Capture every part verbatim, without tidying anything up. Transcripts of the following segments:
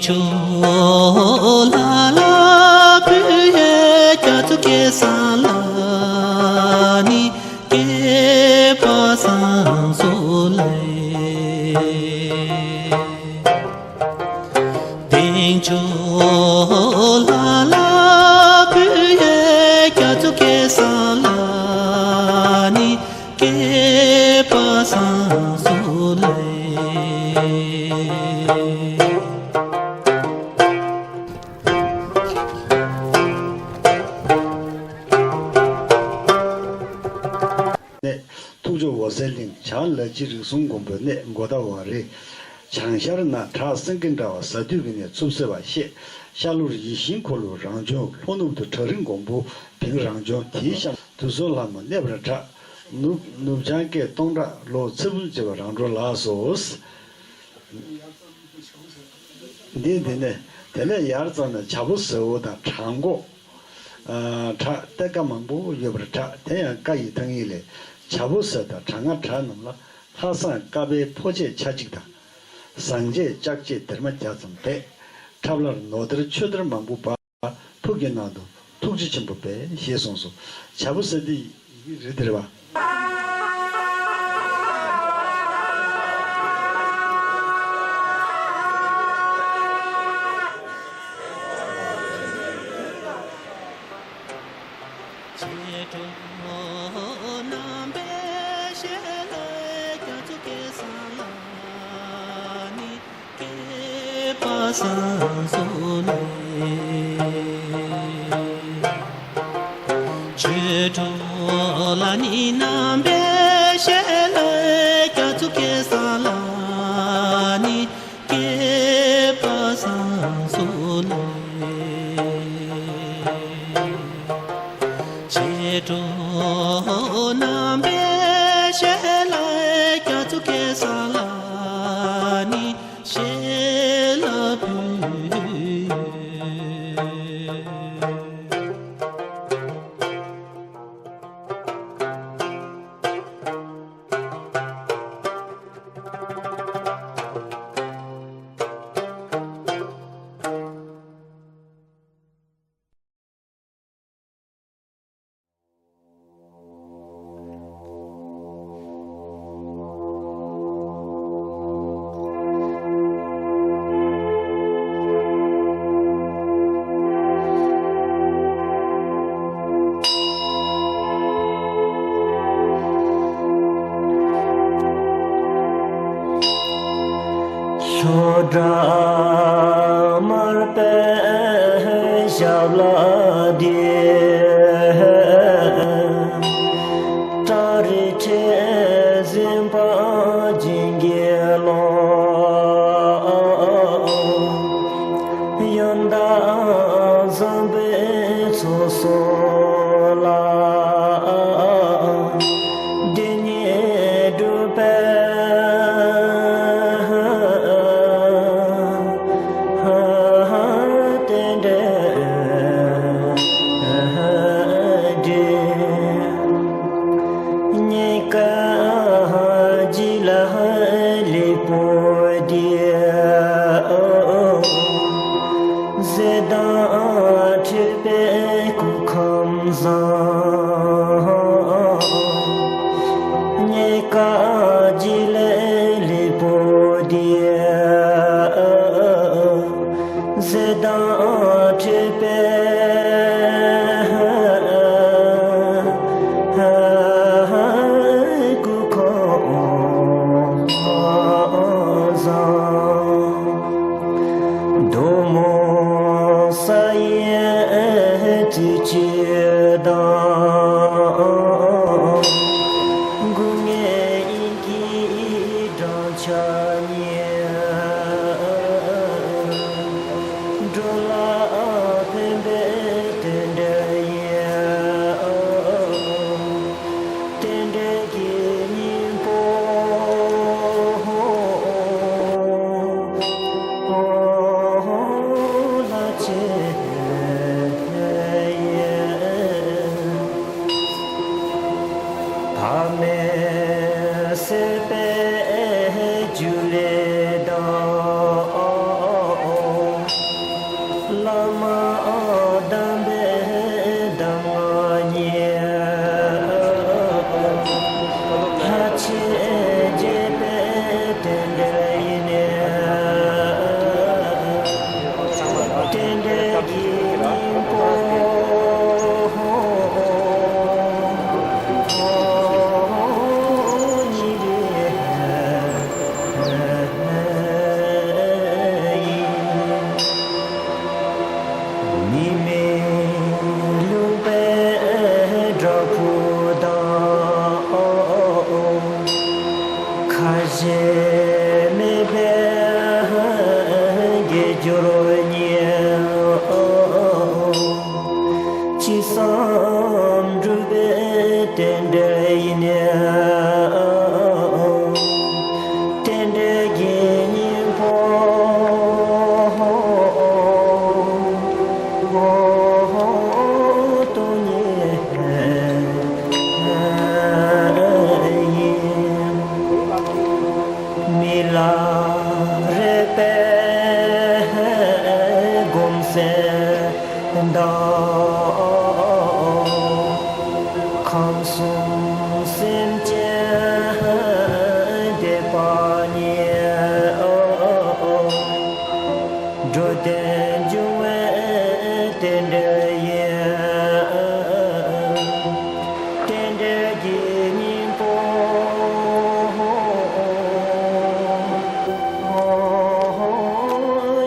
ཆུ་ལ་ལ་བུ་ཡ་རྒྱ་མཚོ་སྐྱེས་ས་ལ་ནི་སྐྱེས་པ་སང་སོ་ལེ། དེང་ཆུ་ལ་ལ་བུ་ཡ་རྒྱ་མཚོ་སྐྱེས་ས་ལ་ནི་སྐྱེས་པ་སང་སོ་ལེ། ནས་ཐུགས་མཆོག་འོད་གསལ་གླིང་བྱང་ལ་ཕྱི་རིགས་གསུམ་མགོན་པོའི་གནས་མགོ་ཟླ་བ་རེད། བྱང་ཤར་ན་བྲག་སེང་གེ་འདྲ་བ་གཟའ་བདུད་ཀྱི་གནས་འཚུབ་སེ་བ་ཤེས། ཤར་ལྷོར་ཡིད་བཞིན་འཁོར་ལོའི་རང་བྱོན་ལྷོ་ནུབ་ཏུ་བྲག་རི་མགོན་པོ་བིང་རང་བྱོན་དེའི་གཤམ་དུ་སོ་ལྷ་མོ་གནས་པར་གྲགས། ནུབ་ནུབ་བྱང་སྐད་སྟོང་ཕྲག་ལྷོ་ཚེ་འབུམ་ཅེས་པ་རང་གྲོལ་ལགས་སོ། འདི་འདི་ནས་དེ་ལས་ཡར་ཙམ་ན་བྱ་ཕོ་ཟེར་བོ་དང་བྲག་མགོ། བྲག་གཏེར་ཁ་མང་པོ་ཡོད་པར་གྲགས། དེ་ཡང་ཀ་ཡི་ཐང་ཡིག་ལས་བྱ་ཕོ་ཟེར་དང་བྲག་ང་བྲག་རྣམས་ལ་ལྷ་བཟང་ཀ་པའི་ཕོ་ཆས་ཆ་གཅིག་དང་། བཟང་བྱད་ལྕགས་བྱད་སྡེར་མ་བརྒྱ་ཙམ་སྦས། ཁྲབ་ལར་ནོར་སྡེར་ཆོས་སྡེར་མང་པོ་འབག། ཕུགས་ཀྱི་ནང་དུ་ཐུགས་རྗེ་ཆེན་པོ་སྦས་ཞེས་གསུངས་སོ། བྱ་ཕོ་ཟེར་འདི་ཡི་རི་དེར་བ། ཆེ་གྲོགས་རྣམ་པའི་ཞལ་ལ་རྒྱ་མཚོ་སྐྱེས་ས་ལ་ནི། སྐྱེས་པ་སང་སོ་ལེ། ཆོས་གྲོགས་ལ་ནི་རྣམ་པའི་ཞལ་ལ་རྒྱ་མཚོ་སྐྱེས་ས་ལ་ནི་སྐྱེས་པ་སང་སོ་ལེ། ཆེ་གྲོགས་རྣམ་པའི་ཞལ་ལ་རྒྱ་མཚོ་སྐྱེས་ས་ལ་ནི་ཞལ་ལ་ཕུལ། ལྷོ་བྲག་དམར་པོའི་ཞབས་ལ་བསྡད། བྲག་རི་ཁྲི་འཛིན་པ་བྱིན་གྱིས་རློབས། ཡོན་བདག་བཟང་པོའི་ཚོགས་གསོག་ལ། འདི་ཉིད་སྒྲུབ་པའི་རྟེན་འབྲེལ་འགྲིག། རྙེད་དཀའ་བརྗིད་ལ་ལེགས་པོ་ལྡན། ཟས་དང་འཕྲད་པའི་སྐུ་ཁམས་བཟང་། རྙེད་དཀའ་བརྗིད་ལ་ལེགས་པོ་ལྡན། ཟས་དང་འཕྲད་པའི་སྐུ་ཁམས་བཟང་། གདོང་མོ་ས་ཡི་བརྩེ་བཅུད་དང་། སྐུ་ལྔའི་དབྱིངས་ཀྱི་སྦྲང་ཆར་ཉིད། འགྲོ་ལ་ཕན་པའི་རྟེན་འབྲེལ་ཡིན། རྟེན་འབྲེལ་གྱི་སྙིང་པོ་ལྷ་ཆེན་ཡིན། བག་མེད་སྲེད་པའི་རྒྱུ་ལས་དང་། ཁ་ཞེ་མེད་པའི་དགེ་སྦྱོར་ཉིད། ཅི་བསམ་འགྲུབ་པའི་རྟེན་འབྲེལ་ཡིན། རྟེན་འབྲེལ་གྱི་སྙིང་པོ། སྟོང་ཉིད་ཡིན། མི་ལ་རས་པས་བསྒོམས་ཟིན་དང་། ཁམས་གསུམ་སེམས་ཅན་བདེ་བ་ཉིད། འགྲོ་དོན་འབྱུང་བའི་རྟེན་འབྲེལ་ཡིན། རྟེན་འབྲེལ་གྱི་སྙིང་པོ།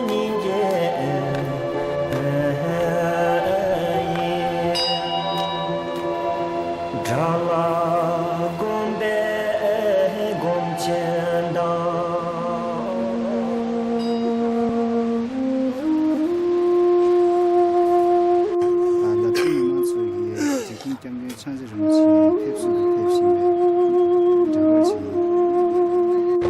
སྙིང་རྗེ་ཡིན། དགྲ་ལ་བསྒོམས་པས་སྒོམ་ཆེན་དང་། ལ་དྭགས་མི་མང་ཚོ་ཡིས་འབྲི་གུང་སྐྱབས་མགོན་ཕྱག་རྗེས་རིན་པོ་ཆེ་ཕེབས་བསུ་དང་ཕེབས་བཞིན་པའི་འདྲ་པར་ཅིག་ཡིན།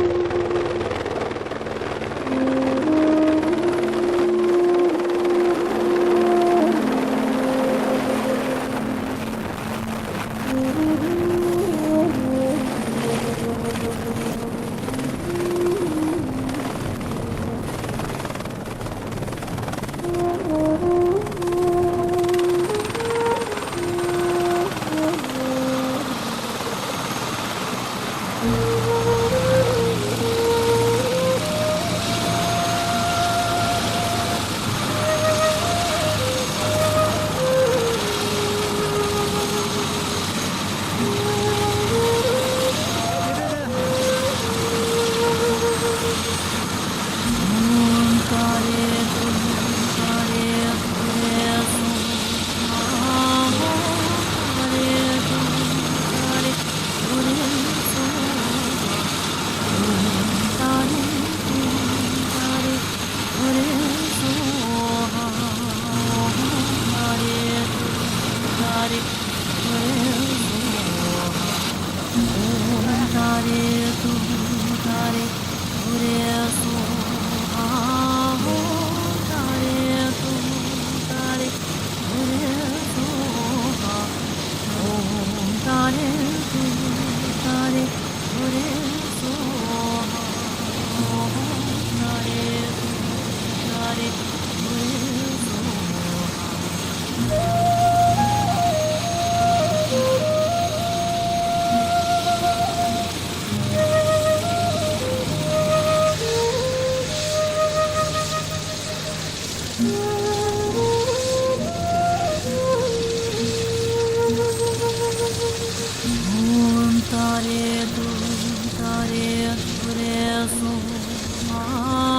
ཨོཾ་ཏཱ་རེ་ཏུཏྟཱ་རེ་གུ་རུ་སྭཱ་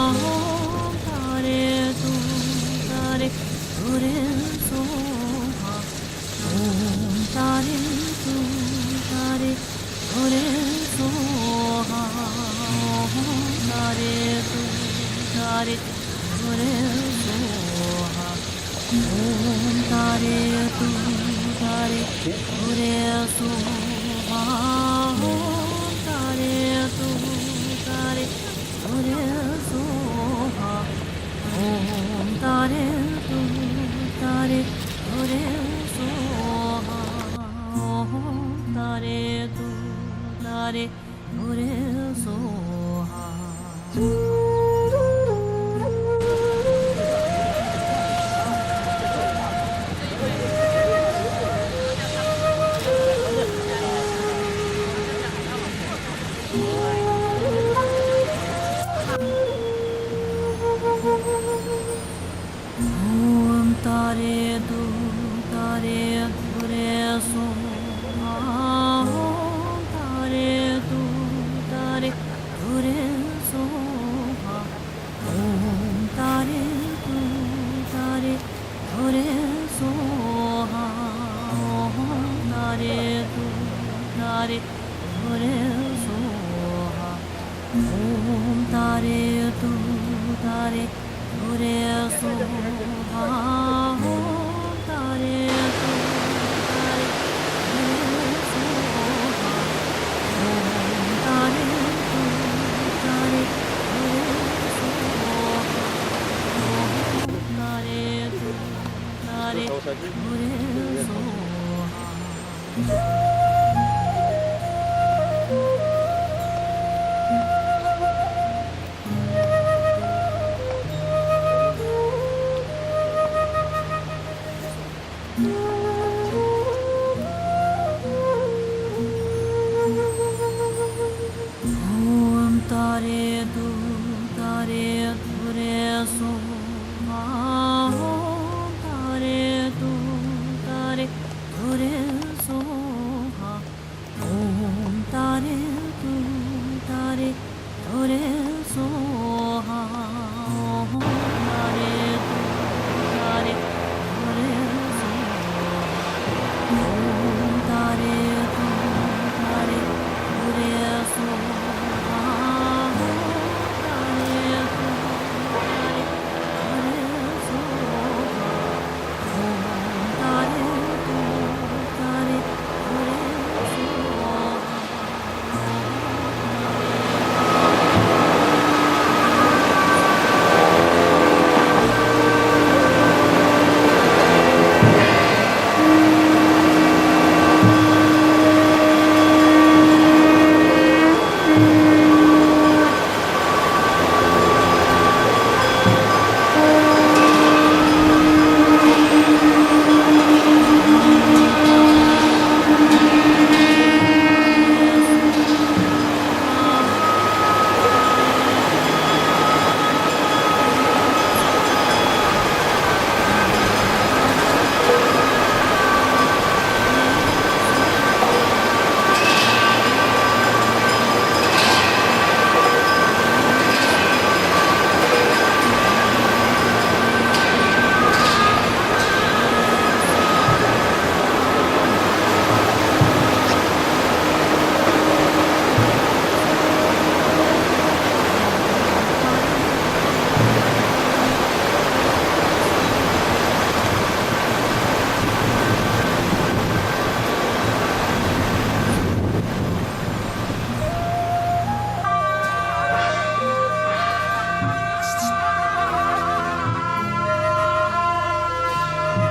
ཧཱ། ཨོཾ་ཏཱ་རེ་ཏུཏྟཱ་རེ་གུ་རུ་སྭཱ་ཧཱ། ཨོཾ་ཏཱ་རེ་ཏུཏྟཱ་རེ་གུ་རུ་སྭཱ་ཧཱ། ཨོཾ་ཏཱ་རེ་ཏུཏྟཱ་རེ་གུ་རུ་སྭཱ་ཧཱ། ཨོཾ་ཏཱ་རེ་ཏུཏྟཱ་རེ་གུ་རུ་སྭཱ་ཧཱ། ཨོཾ་ཏཱ་རེ་ཏུཏྟཱ་རེ་གུ་རུ་སྭཱ་ཧཱ། ཨོཾ་ཏཱ་རེ་ཏུཏྟཱ་རེ་གུ་རུ་སྭཱ་ཧཱ། ཨོཾ་ཏཱ་རེ་ཏུཏྟཱ་རེ་གུ་རུ་སྭཱ་ཧཱ། ॐ तारे तु तारे तुरे स्वाहा। ॐ तारे तु तारे तुरे स्वाहा। ॐ तारे तु तारे तुरे स्वाहा। ॐ तारे तु तारे तुरे स्वाहा। ॐ तारे तु तारे तुरे स्वाहा। ॐ तारे तु तारे तुरे स्वाहा। ॐ तारे तु तारे तुरे स्वाहा। ॐ तारे तु तारे तुरे स्वाहा। ॐ तारे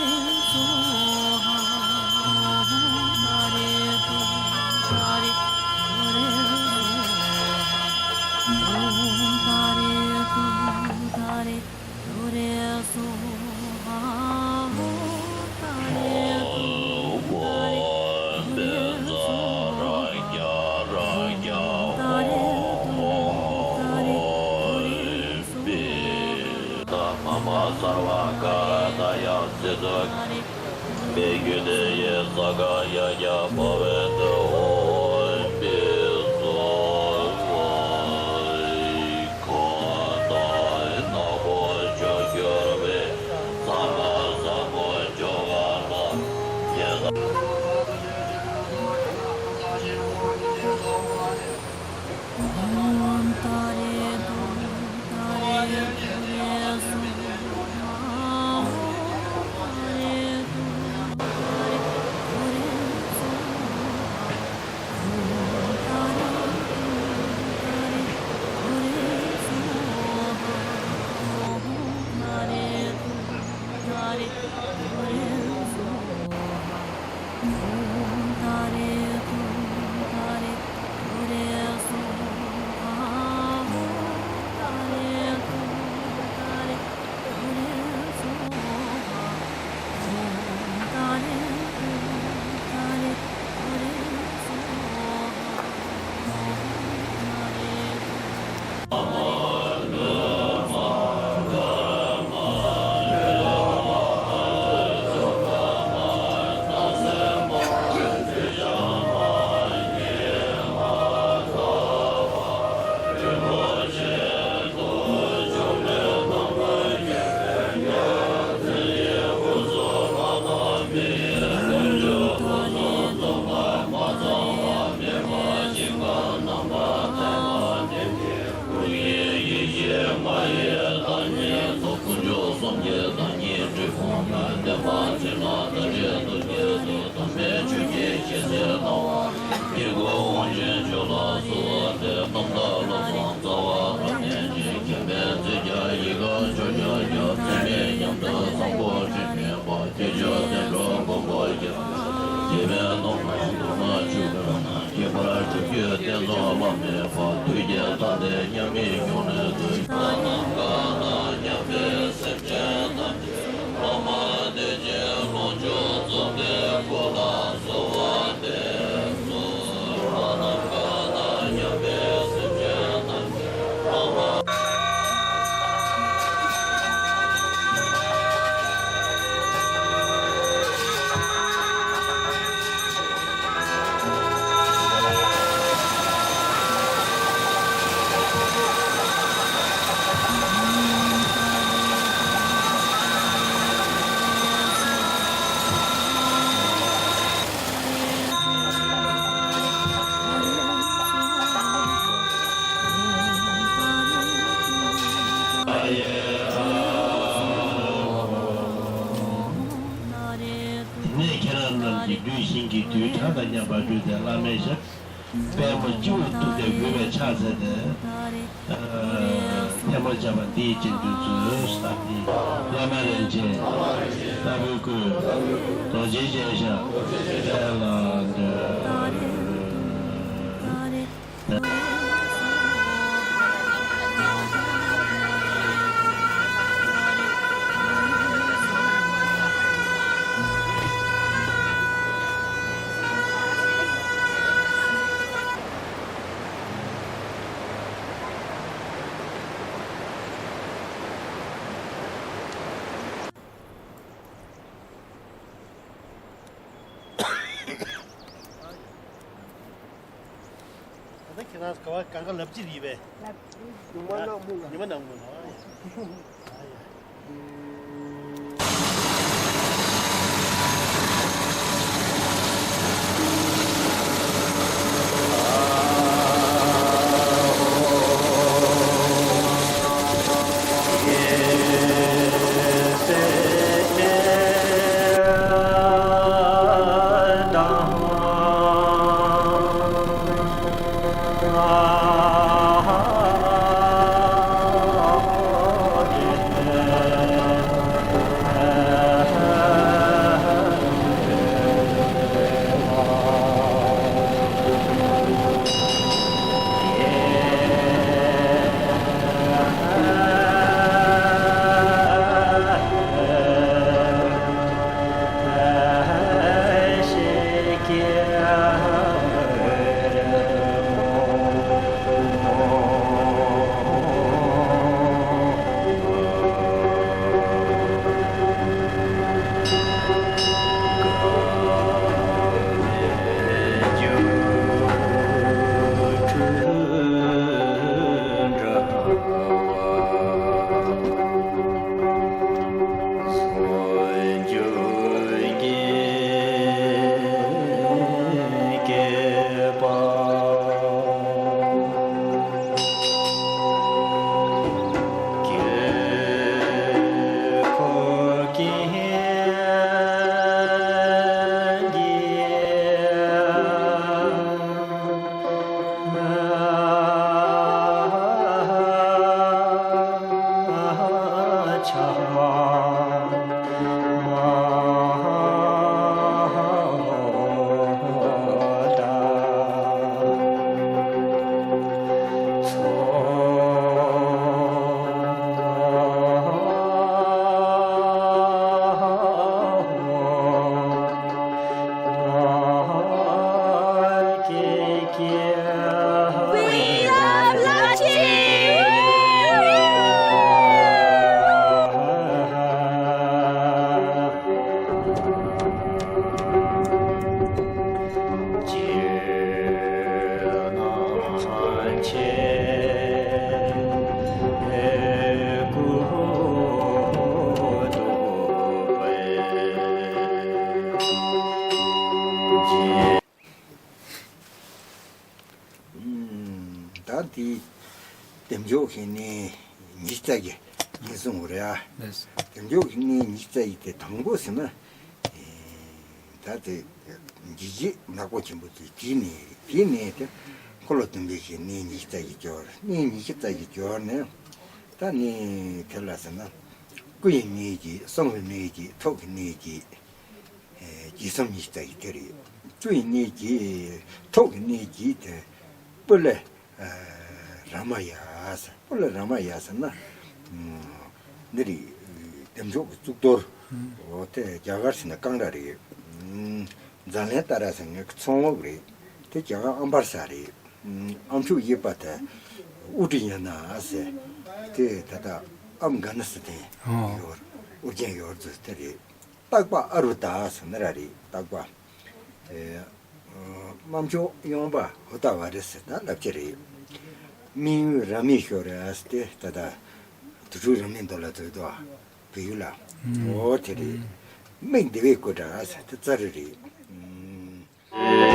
तु तारे तुरे स्वाहा। ॐ तारे तु तारे तुरे स्वाहा। དེ་ནས་ཁྱེད་རང་རྣམས་ཀྱི་ལུས་ཞིང་གི་རྡུལ་ཕྲ་དང་མཉམ་པར་སྤྲུལ་ཏེ་བླ་མའི་ཞབས་པད་མོ་སྤྱི་བོར་གཏུགས་ཏེ་གུས་པས་ཕྱག་འཚལ་ཏེ། ཐལ་མོ་སྦྱར་བ་འདིའི་རྗེས་ཟློས་མཛོད། བླ་མ་རིན་ཆེན་ལྟ་བུའི་སྐུ། རྡོ་རྗེ་ཅན་ཞབས་པད་ལ་འདུད། ད་ལྟ་ཁྱེད་རང་ག་བ་གང་ག་ལབ་ཀྱི་རེད་པས། ཉི་མ་ནག་མོ་ལ། ཉི་མ་ནག་མོ་ལ། ཨ་ཡ། ད་འདི་བདེ་མཆོག་གི་གནས་ཉི་ཤུ་རྩ་བརྒྱད་ཡིན་གསུངས་པ་རེད་ཨ། ལགས་སོ། བདེ་མཆོག་གི་གནས་ཉི་ཤུ་རྩ་བརྒྱད་དེ་དང་པོ་ཟེར་ན། ཨེ། ད་དེ་འཇིགས་བྱེད་ནག་པོ་ཆེན་པོ་དེ་དེའི་གནས་རེད། དེའི་གནས་དེ་འཁོར་ལོ་སྡོམ་པའི་གི་གནས་ཉི་ཤུ་རྩ་བརྒྱད་སྦྱོར། གནས་ཉི་ཤུ་རྩ་བརྒྱད་སྦྱོར་ནས། ད་གནས་དེ་ལ་ཟེར་ན། སྐུ་ཡི་གནས་ཀྱི། གསང་བའི་གནས་ཀྱི། ཐུགས་ཀྱི་གནས་ཀྱི། ཨེ། བརྒྱད་གསུམ་ཉི་ཤུ་རྩ་བརྒྱད་དེ་རེད། ཡི་གནས་ཀྱི་ཐོག་གི་གནས་ཀྱི་དེ་སྤུ་ལ་ར་མ་ཡ་ཟེར། སྤུ་ལ་ར་མ་ཡ་ཟེར་ན་འདི་རེད། བདེ་མཆོག་གི་གཙུག་ཏོར། འོ་དེ་རྒྱ་གར་ཟེར་ན་ཀང་ར་རེད། ཛ་ལན་ཏ་ར་ཟེར་ངེད་ཀྱི་ཚོང་འོག་རེད། དེ་རྒྱ་གར་ཨམ་བར་ས་རེད། ཨ་མཆོག་གཡས་པ་དེ་ཨུ་ཏྲ་ཡ་ན་ཟེར། དེ་ད་ལྟ་ཨམ་གྷ་ན་སི་ཐན་ཡོར་ཨུ་རྒྱན་ཡོར་ཙི་དེ་རེད། སྟག་པ་ཨ་རུ་ཏ་ཟེར་ན་ར་རེད། སྟག་པ། དེ་ཨ་མཆོག་གཡོན་པ་ཨུ་ཏ་བ་རི་ཟེར་ན་ལབ་ཀྱི་རེད། མིང་ར་མེ་ཤོ་ར་ཟེར་ཏེ་ད་ལྟ་དུ་ཁྲུ་ར་མེ་འདོ་ལ་ཚོད་དོ། བོད་ཡུལ་ལ། འོ་དེ་རེད། མིག་འདི་བས་བཀོད་དྲ་ཟེར་ཏེ་ཙ་རི་རེད། ཨོ།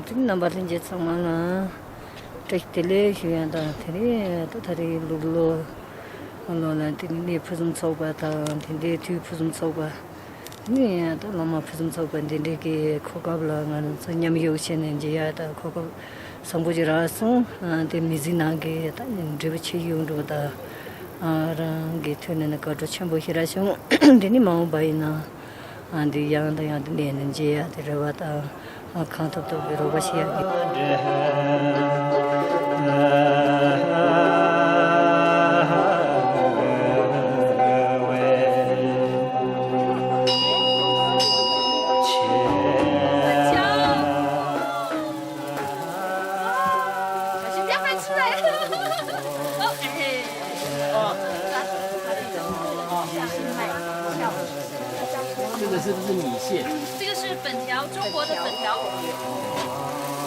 དེ་རྣམ་པ་ལྷན་རྒྱས་ཚང་མ་ལ་བཀྲ་ཤིས་བདེ་ལེགས་ཞུ་ཡ་དང་། དེ་རིང་ད་ད་རེས་ལུག་ལོ་ལོ་ལ་དེ་ནས་ཕུན་སུམ་ཚོགས་པ་དང་། དེ་འདྲའི་དུས་ཕུན་སུམ་ཚོགས་པ་ནི་ད་བླ་མ་ཕུན་སུམ་ཚོགས་པ་འདི་འདྲའི་གི་གོ་སྐབས་ལ་ང་རང་ཚོ་མཉམ་ཞུགས་བྱས་ནས་མཇལ་ཡ་དང་གོ་སྐབས་བཟང་པོ་ཅིག་རག་སོང་། ཨ་དེ་མི་ཚེ་ནང་གི་ད་འབྲས་བུ་ཆེ་ཡོང་འགྲོ། ད་ཨ་རང་གི་ཐོག་ནས་ནི་དགའ་སྤྲོ་ཆེན་པོ་ཞིག་རག་བྱུང་། དེ་ནི་མ་འོངས་པ་ཡིན་ན། ཨ་འདི་ཡང་དང་ཡང་དུ་གནས་ནས་མཇལ་ཡ་དེ་རེ་བ་དང་། ཨ་གང་ཐུབ་ཐུབ་ཀྱི་རོགས་པ་བྱེད་ཡ་གི།这个是不是米线？这个是粉条，中国的粉条，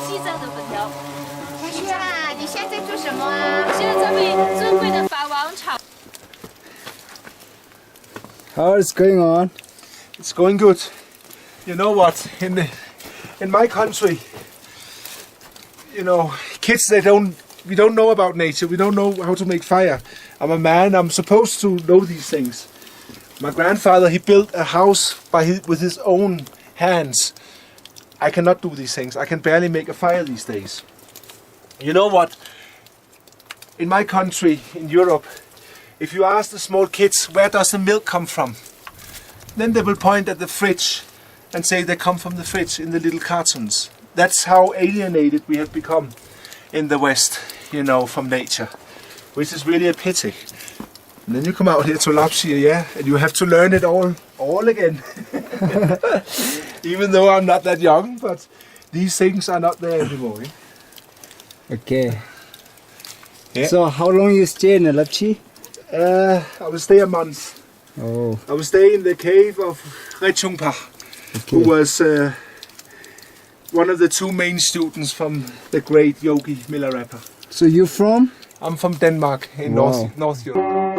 西藏的粉条。同学啊，你现在在做什么啊？现在在为尊贵的法王炒。How is going on? It's going good. You know what? In the, in my country, you know, kids, they don't, we don't know about nature. We don't know how to make fire. I'm a man. I'm supposed to know these things. My grandfather, he built a house by his, with his own hands. I cannot do these things. I can barely make a fire these days. You know what? In my country, in Europe, if you ask the small kids, "Where does the milk come from?" then they will point at the fridge and say they come from the fridge in the little cartons. That's how alienated we have become in the West, you know, from nature, which is really a pity. And then you come out here to Lapshi, yeah, and you have to learn it all, all again. Even though I'm not that young, but these things are not there anymore. Eh? Okay. Yeah. So how long you stay in Lapshi? Uh, I will stay a month. Oh. I will stay in the cave of Rechungpa, okay, who was uh, one of the two main students from the great yogi Milarepa. So you from? I'm from Denmark, in, wow, North, North Europe.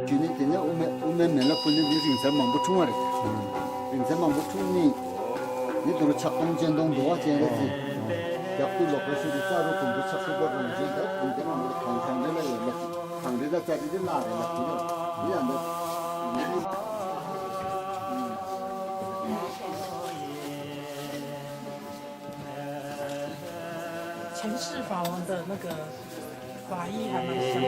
རྒྱུ་ནི་དེ་ནས་དབུ་མའི་དབུ་མའི་མེ་ལ་ཕུལ་ནས་མི་རིང་ཚར་མང་པོ་འཁྲུངས་པ་རེད། རིང་ཚར་མང་པོ་འཁྲུངས་ནས་ནི་དུ་རུ་ཕྱག་སྟོང་སྤྱན་སྟོང་འདུ་བ་ཅན་རེད་ཟེར། རྒྱབ་ཏུ་ལོག་པའི་ཤུལ་དུ་ས་རུ་དུམ་བུ་ཕྱག་སུ་པ་རང་བཞིན་དང་དུམ་བུ་རང་བཞིན་གང་གང་རེ་ལ་ཡོད་ལ། གང་རེད་ད་ཙ་རེད་ལ་རེད་ལ་དེ་ཡང་འདི། 城市法王的那个法医还蛮像的。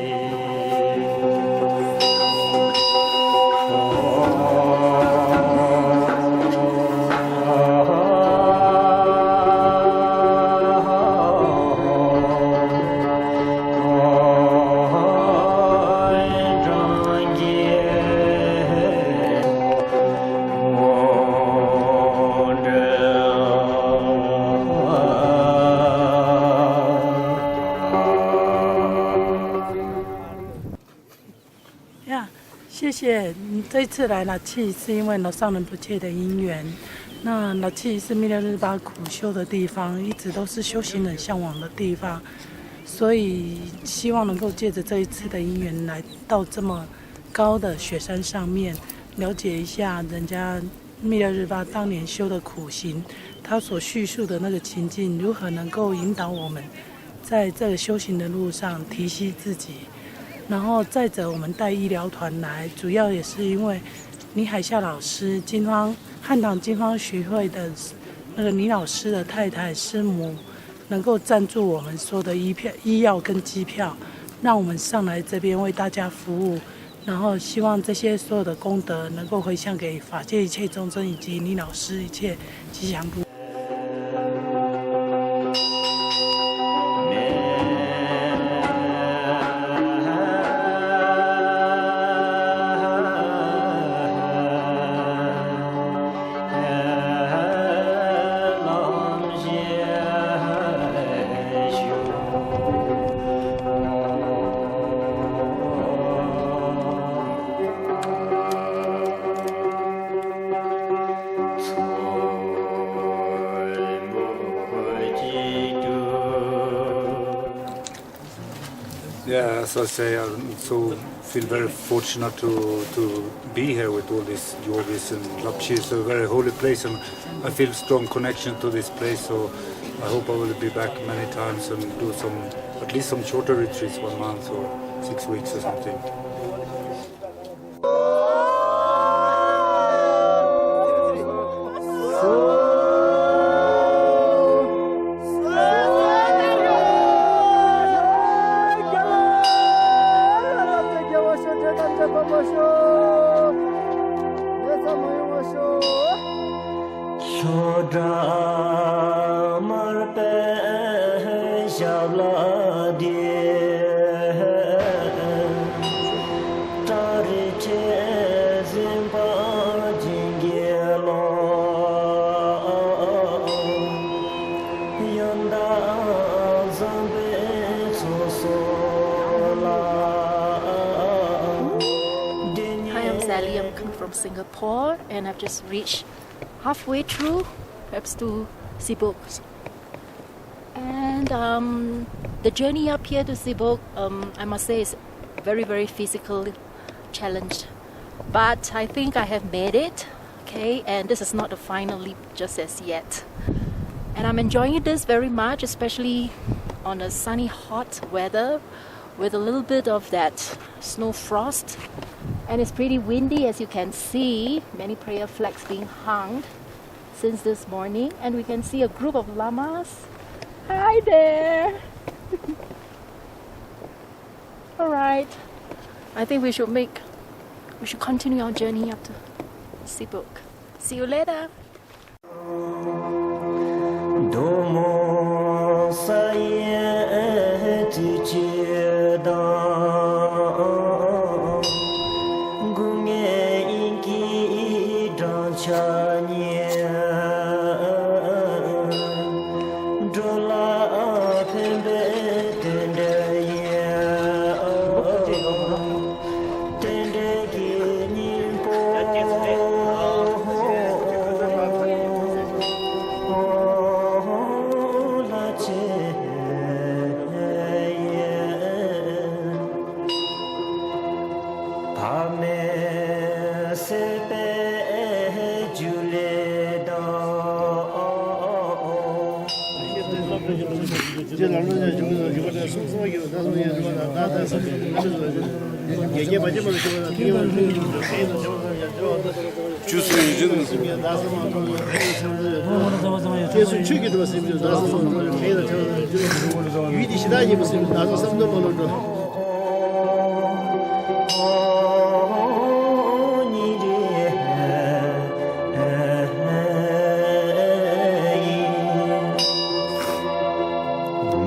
呀，谢谢。嗯，这一次来老七是因为老上人不切的因缘。那老七是密勒日巴苦修的地方，一直都是修行人向往的地方，所以希望能够借着这一次的因缘，来到这么高的雪山上面，了解一下人家密勒日巴当年修的苦行，他所叙述的那个情境，如何能够引导我们在这个修行的路上提息自己。然后再者，我们带医疗团来，主要也是因为倪海夏老师，金方，汉唐金方学会的那个倪老师的太太师母，能够赞助我们所有的医票、医药跟机票，让我们上来这边为大家服务。然后希望这些所有的功德能够回向给法界一切众生以及倪老师一切吉祥如意。 Yeah, as I say, I so feel very fortunate to, to be here with all these yogis, and Lapchi is a very holy place, and I feel strong connection to this place, so I hope I will be back many times and do some, at least some shorter retreats, one month or six weeks or something. ལྷོ་བྲག་དམར་པོའི་ཞབས་ལ་བསྡད། བྲག་རི་ཁྲི་འཛིན་པ་སྦྱིན་གྱི་ཀློང་། ཡོན་བདག་འཛམ་བུའི་ཚོགས་གསོག་ལ། Hi, I'm Sally. I'm coming from Singapore, and I've just reached halfway through, perhaps to Seabook. And um, the journey up here to Seabook, um, I must say, is very, very physical challenged. But I think I have made it, okay? And this is not the final leap just as yet. And I'm enjoying this very much, especially on a sunny, hot weather with a little bit of that snow frost. And it's pretty windy, as you can see. Many prayer flags being hung since this morning. And we can see a group of lamas. Hi there. All right. I think we should make, we should continue our journey up to Seabook. See you later.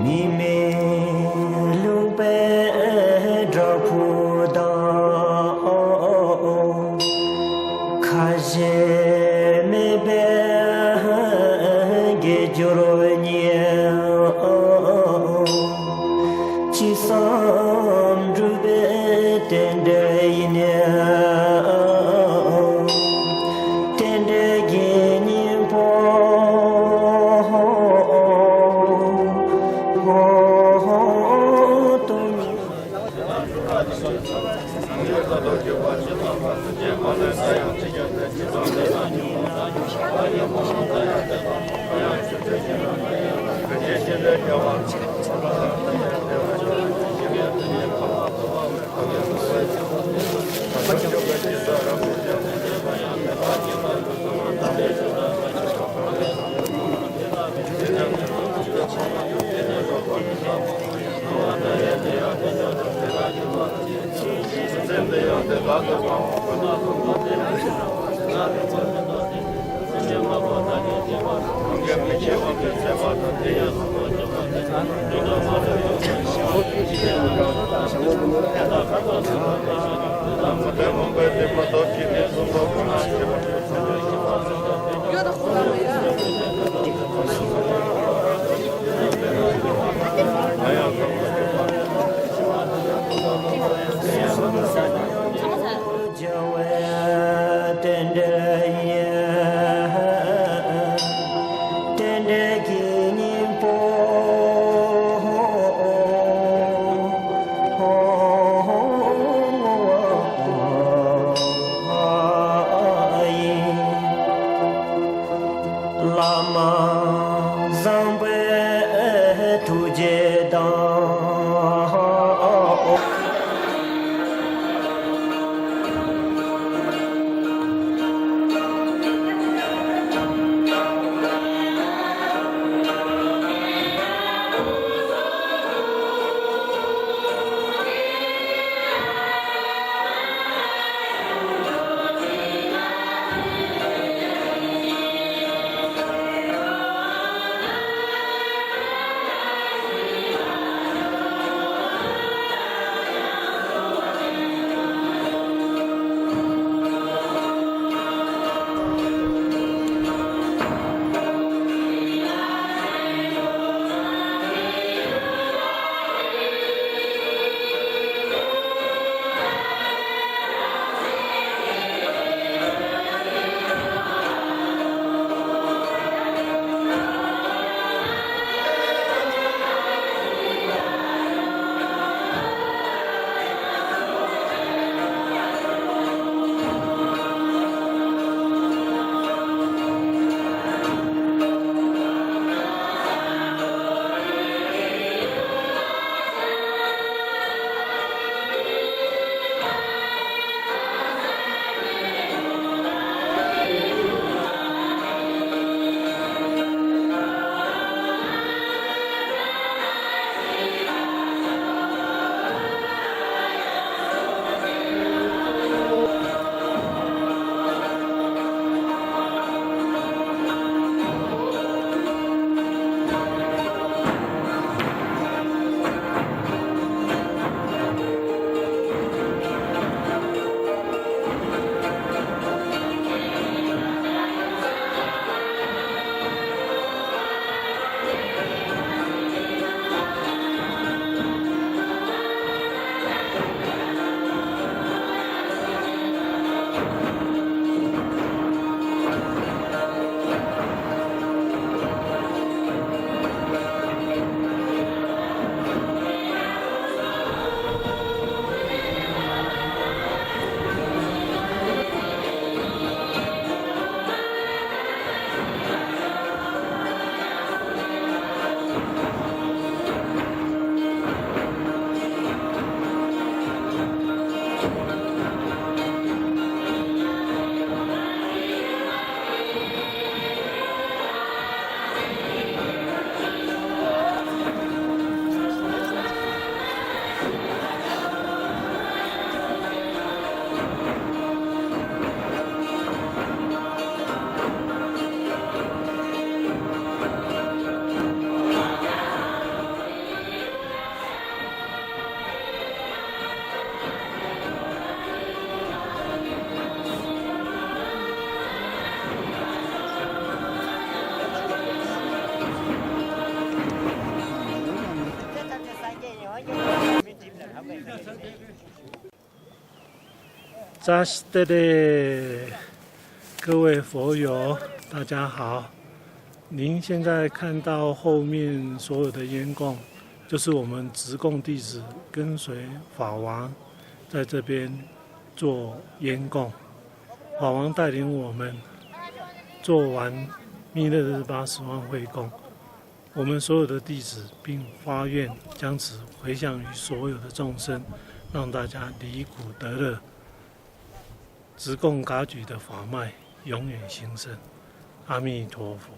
མི་མེད་ལུང་པའི་བྲག་ཕུག་དང་། ཁ་ཞེ་མེད་པའི་དགེ་སྦྱོར་གཉིས། ཅི་བསམ་འགྲུབ་པའི་རྟེན་འབྲེལ་ཡིན། རྟེན་འབྲེལ་གྱི་སྙིང་པོ། 扎西德勒，各位佛友，大家好。您现在看到后面所有的烟供，就是我们直供弟子跟随法王在这边做烟供。法王带领我们做完密勒日巴十万会供，我们所有的弟子并发愿将此回向于所有的众生，让大家离苦得乐。直供噶举的法脉永远兴盛。阿弥陀佛。